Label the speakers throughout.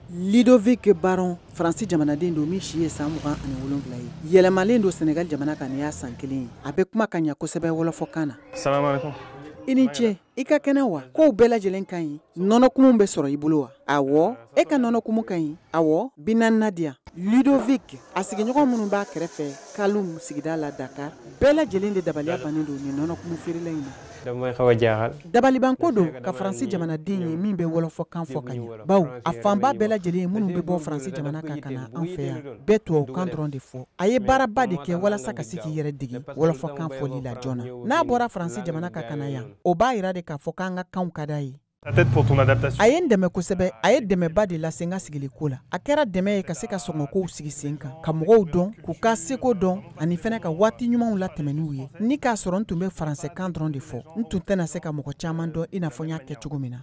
Speaker 1: Ludovic Baron, Faransi jamanaden don min si ye san 27 ye, yɛlɛmalen don Senegal jamana kan nin y'a san 1 ye. A bɛ kuma ka ɲɛ kosɛbɛ wɔlɔfɔkan na.
Speaker 2: Salamalekun.
Speaker 1: I ni ce, i ka kɛnɛ wa? Kow bɛɛ lajɛlen ka ɲi? Nɔnɔkumu bɛ sɔrɔ i bolo wa? Awɔ. E ka nɔnɔkumu ka ɲi? Awɔ. 40 di yan. Ludovic, a sigiɲɔgɔn minnu b'a kɛrɛfɛ Kalum sigida la Dakar, bɛɛ lajɛlen de dabaliya bannen don nin nɔnɔkumu feerela in na. Dabalibanko don ka Faransi jamanaden ye min bɛ wɔlɔfɔkan fɔ ka ɲɛ, bawo a fanba bɛɛ lajɛlen ye minnu bɛ bɔ Faransi jamana kan ka na an fɛ yan, bɛɛ tubabukan dɔrɔn de fɔ. A ye baaraba de kɛ walasa ka se k'i yɛrɛ dege wɔlɔfɔkan fɔli la joona. N'a bɔra Faransi jamana kan ka na yan, o b'a yira de k'a fɔ k'an ka kanw ka d'a ye. A ye n dɛmɛ kosɛbɛ, a ye dɛmɛba de lase n ka sigiliko la. A kɛra dɛmɛ ye ka se ka sɔngɔkow sigi sen kan, ka mɔgɔw dɔn, k'u ka seko dɔn, ani fɛnɛ ka waati ɲumanw latɛmɛ n'u ye. Ni k'a sɔrɔ n tun bɛ faransɛkan dɔrɔn de fɔ, n tun tɛna se ka mɔgɔ caman dɔn i n'a fɔ n y'a kɛ cogo min na.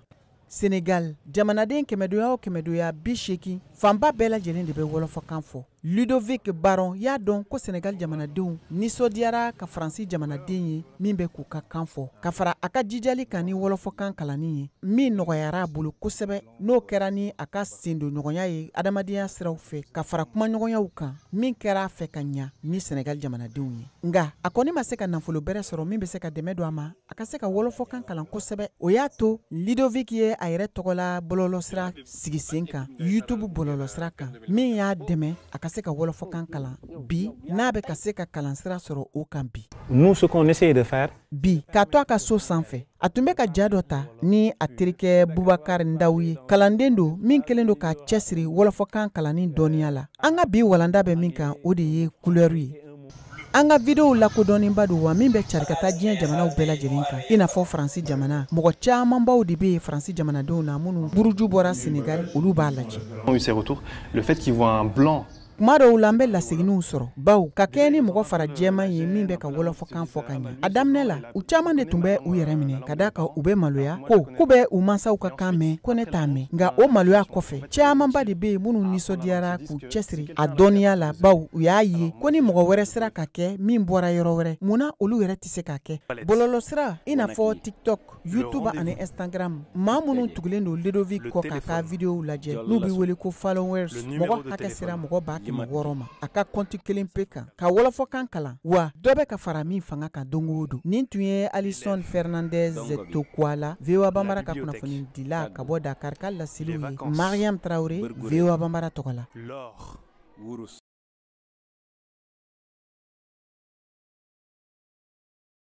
Speaker 1: Senegal, jamanaden kɛmɛdonya o kɛmɛdonya 80, fanba bɛɛ lajɛlen de bɛ wɔlɔfɔkan fɔ. Ludovic Baron y'a dɔn ko Senegal jamanadenw nisɔndiyara ka Faransi jamanaden ye min bɛ k'u ka kan fɔ, ka fara a ka jijali kan ni wɔlɔfɔkan kalanni ye, min nɔgɔyara a bolo kosɛbɛ, n'o kɛra ni a ka sendonɲɔgɔnya ye adamadenya siraw fɛ, ka fara kumaɲɔgɔnyaw kan min kɛra a fɛ ka ɲa ni Senegal jamanadenw ye. Nka a kɔni ma se ka nafolo bɛrɛ sɔrɔ min bɛ se ka dɛmɛ don a ma a ka se ka wɔlɔfɔkan kalan kosɛbɛ. O y'a to Ludovic ye a yɛrɛ tɔgɔla bɔlɔlɔsira sigi sen kan, YouTube bɔlɔlɔsira kan, min y'a dɛmɛ a ka se ka wɔlɔfɔkan kalan bi, n'a bɛ ka se ka kalansira sɔrɔ o kan bi.
Speaker 2: Nous, ce qu'on essaie de faire,
Speaker 1: Bi, k'a to a ka so sanfɛ, a tun bɛ ka ja dɔ ta ni a terikɛ Bubakari Ndaw ye, kalanden don min kɛlen don k'a cɛsiri wɔlɔfɔkan kalanni dɔnniya la. An ka bi walanda bɛ min kan, o de ye couleur ye. An ka videow lakodɔnnenba don wa min bɛ cari ka taa diɲɛ jamanaw bɛɛ lajɛlen kan, i n'a fɔ Faransi jamana. Mɔgɔ camanbaw de bɛ yen Faransi jamanadenw na minnu buruju bɔra Senegal, olu b'a lajɛ.
Speaker 2: Eu ces retours, le fait qu'ils voient un blanc
Speaker 1: Kuma dɔw la, an bɛ laseginniw sɔrɔ, bawo ka kɛɲɛ ni mɔgɔ fara jɛman ye min bɛ ka wɔlɔfɔkan fɔ ka ɲɛ, a daminɛ la, u caman de tun bɛ u yɛrɛ minɛ ka d'a kan u bɛ maloya ko k'u bɛ u mansaw ka kan mɛn, ko ne t'a mɛn. Nka o maloya kɔfɛ, camanba de bɛ yen minnu nisɔndiyara k'u cɛsiri a dɔnniya la, bawo u y'a ye ko ni mɔgɔ wɛrɛ sera ka kɛ min bɔra yɔrɔ wɛrɛ, munna olu yɛrɛ tɛ se k'a kɛ? Bɔlɔlɔsira i n'a fɔ TikTok, YouTube ani Instagram, maa minnu tugulen don Ludovic kɔ k'a ka videow lajɛ, n'u bɛ wele ko followers, mɔgɔ hakɛ sera mɔgɔ 600 000 ma a ka kɔnti kelen pe kan ka wɔlɔfɔkan kalan, wa dɔ bɛ ka fara min fanga kan don o don. Nin tun ye Alison Fernandez Tokuala, VOA Bambara ka kunnafonidila ka bɔ Dakar ka laseliw ye, Mariam Traoré, VOA Bambara tɔgɔ la.